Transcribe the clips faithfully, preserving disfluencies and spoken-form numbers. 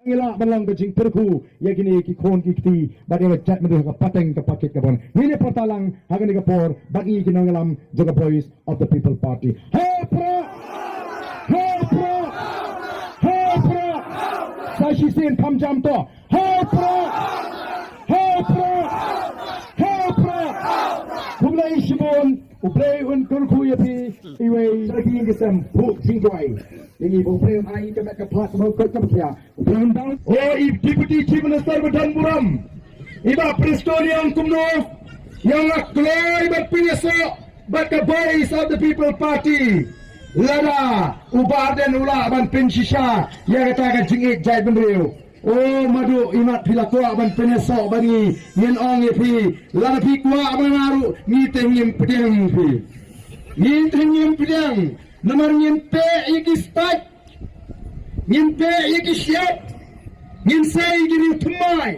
Ngi lah ban long ka jingpyrkhu ïa kine ki khun ki kti bad ïa ka jaitbynriew ha ka pateng ka paket ka bun. Ngin ïa pyrta lang ha kane ka por bad ngi ki nongïalam jong ka Voice of the People Party. Hei prah! Hei prah! Hei prah! Sa shisien kham jam to. Hei prah! Hei prah! Hei prah! Khublei shibun, U Blei un kyrkhu ïa phi iwei. Sa ki ngi sem puk jingduwai. Ïa ngi ba U Blei un ai ka met ka phad ka bor ka khia. U Blei un dang. O i Deputy Chief Minister ba don burom, i Bah Prestone, ïa kumno ïa nga kloi bad pynïasoh bad ka Voice of the People Party. Lada u Bah Ardent u lah ban pynshisha ïa kata ka jingïeit jaitbynriew. O Madu, imat phi la kwah ban pynïasoh bad ngi, ngin ong ïa phi, lada phi kwah ban naru, ngi te ngim pdiang phi. Ngi te ngim pdiang, namar ngin peh ïa ki state, ngin peh ïa ki state, ngin sei ïa ki riew thymmai,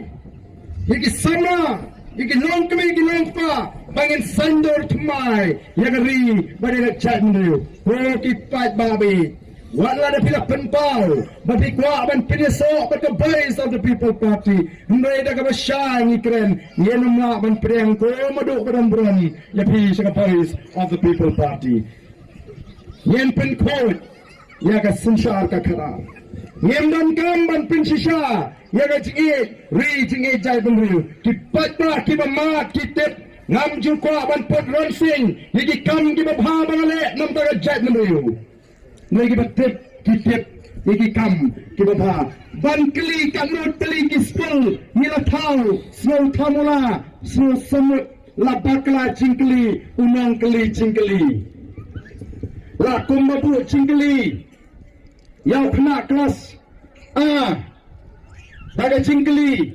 ïa ki samla, ïa ki nongkmie, ïa ki nongkpa, ba ngin saiñdur thymmai ïa ka ri bad ïa ka jaitbynriew. Ko ki paidbah ba ïeit, wat lada phi la pynpaw ba phi kwah ban pynïasoh bad ka Voice of the People Party, hynrei da kaba shai ngi kren, ngin ym lah ban pdiang. Ko Madu ba don burom, ïa phi sha ka Voice of the People Party. Ngin pynkhuid ïa ka synshar ka khadar. Ngim donkam ban pynshisha ïa ka jingïeit ri jingïeit jaitbynriew. Ki paidbah kiba mad ki tip, ngam ju kwah ban pynroi sing ïa ki kam kiba bha ba nga leh na bynta ka jaitbynriew. Ngi kiba tip ki tip ïa ki kam kiba bha. Ban kylli katno tylli ki skul ngi la thaw, snow thamula, snow samut, la bakla jingkylli u nongkylli jingkylli. La kumba buh jingkylli ïa u khynnah klas A bad ka jingkylli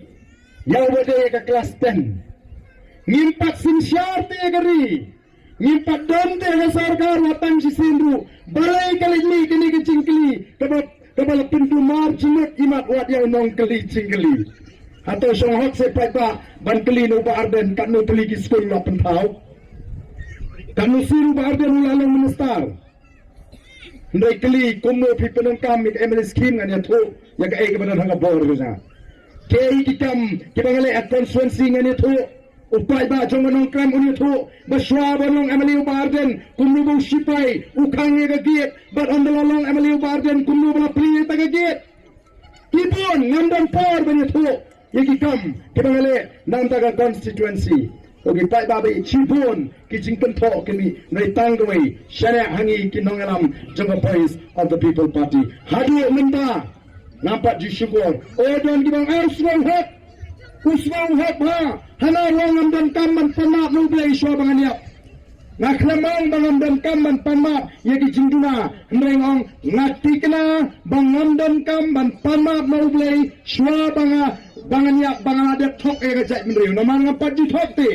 ïa uba dei ka klas ten. Ngim pat synshar te ïa ka ri, ngim pat don te ïa ka sorkar, wat tang shisien ruh. Balei ka leit mih kane ka jingkylli kaba, kaba la pynkulmar jingmut imat wat ïa u nongkylli jingkylli. Hato shong hok seh paidbah ban kylli na u Bah Ardent katno tylli ki skul la pynthaw? Katno sien u Bah Ardent u la long minister? Hynrei kylli kumno phi pyndonkam ïa ka M L A scheme, ngan ïathuh ïa kaei kaba don ha ka bor ka jong nga. Kaei ki kam kiba nga leh ha constituency, ngan ïathuh. U paidbah jong ka Nongkrem un ïathuh ba shwa ba long M L A u Bah Ardent, kumno ba u shipai u khang ïa ka gate, bad ynda la long M L A u Bah Ardent kumno ba la plie ïa ka gate. Ki bun, ngam don por ban ïathuh ïa ki kam kiba nga leh na bynta ka constituency. Ko ki paidbah ba ïeit, shibun ki jingkynthoh ki mih, hynrei tang kawei, shaniah ha ngi ki nongïalam jong ka Voice of the People Party. Haduh mynta ngam pat ju shukor. O don kiba ong, u sngewhok, u sngewhok ha, hana ruh ngam donkam ban pan map na U Blei shuwa ba ngan ïap. Nga khlem ong ba ngam donkam ban pan map ïa ki jingduna, hynrei nga ong, nga thikna ba ngam donkam ban pan map na U Blei shuwa ba nga, ba ngan ïap, ba nga la dep thok ïa ka jaitbynriew. Namar ngam pat ju thok te.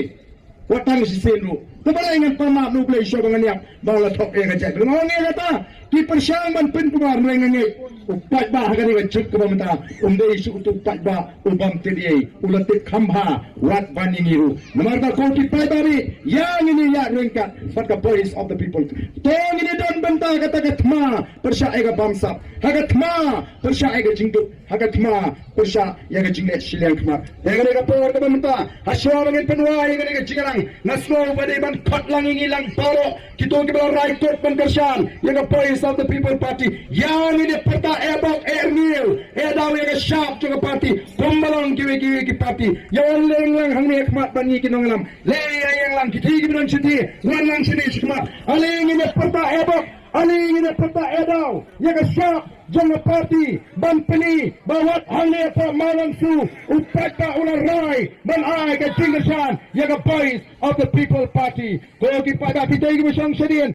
Wat tang shisien ruh. Te balei ngan pan map na U Blei shuwa ba ngan ïap, ba nga la thok ïa ka jaitbynriew? Nga ong ïa kata, ki pyrshang ban pynkulmar, hynrei nga ngeit u paidbah ha kane ka juk kaba mynta um dei shuh utu u paidbah u bym tip ei, u la tip kham bha wat ban ïa ngi ruh. Namar kata ko ki paidbah, ïa ngin ïa ryngkat bad ka Voice of the People. To ngin ïa don bynta kata ka thma pyrshah ïa ka bamsap, ha ka thma pyrshah ïa ka jingduk, ha ka thma pyrshah ïa ka jingleh shiliang khmat. Ïa kane ka por kaba mynta, ha shuwa ba ngin pynwai ïa kane ka jingïalang, nga sngew ba dei ban khot lang ïa ngi lang baroh kito kiba la rai kut ban kyrshan ïa ka Voice of the People Party. Ïa ngin ïa pyrta eh bok eh rngiew eh daw ïa ka shap jong ka party kumba long kiwei kiwei ki party. Ïa wan leng lang hangne ha khmat bad ngi ki nongïalam. Leit ïa ïeng lang, kiti kiba don shiti, wan lang shane shakhmat. Ale ngin ïa pyrta eh bok, ale ngin ïa pyrta eh daw ïa ka shap jong ka party ban pyni ba wat hangne hapoh Mawlangsu u paidbah u la rai ban ai ka jingkyrshan ïa ka Voice of the People Party. Ko ki paidbah, phi dei kiba shong shadien,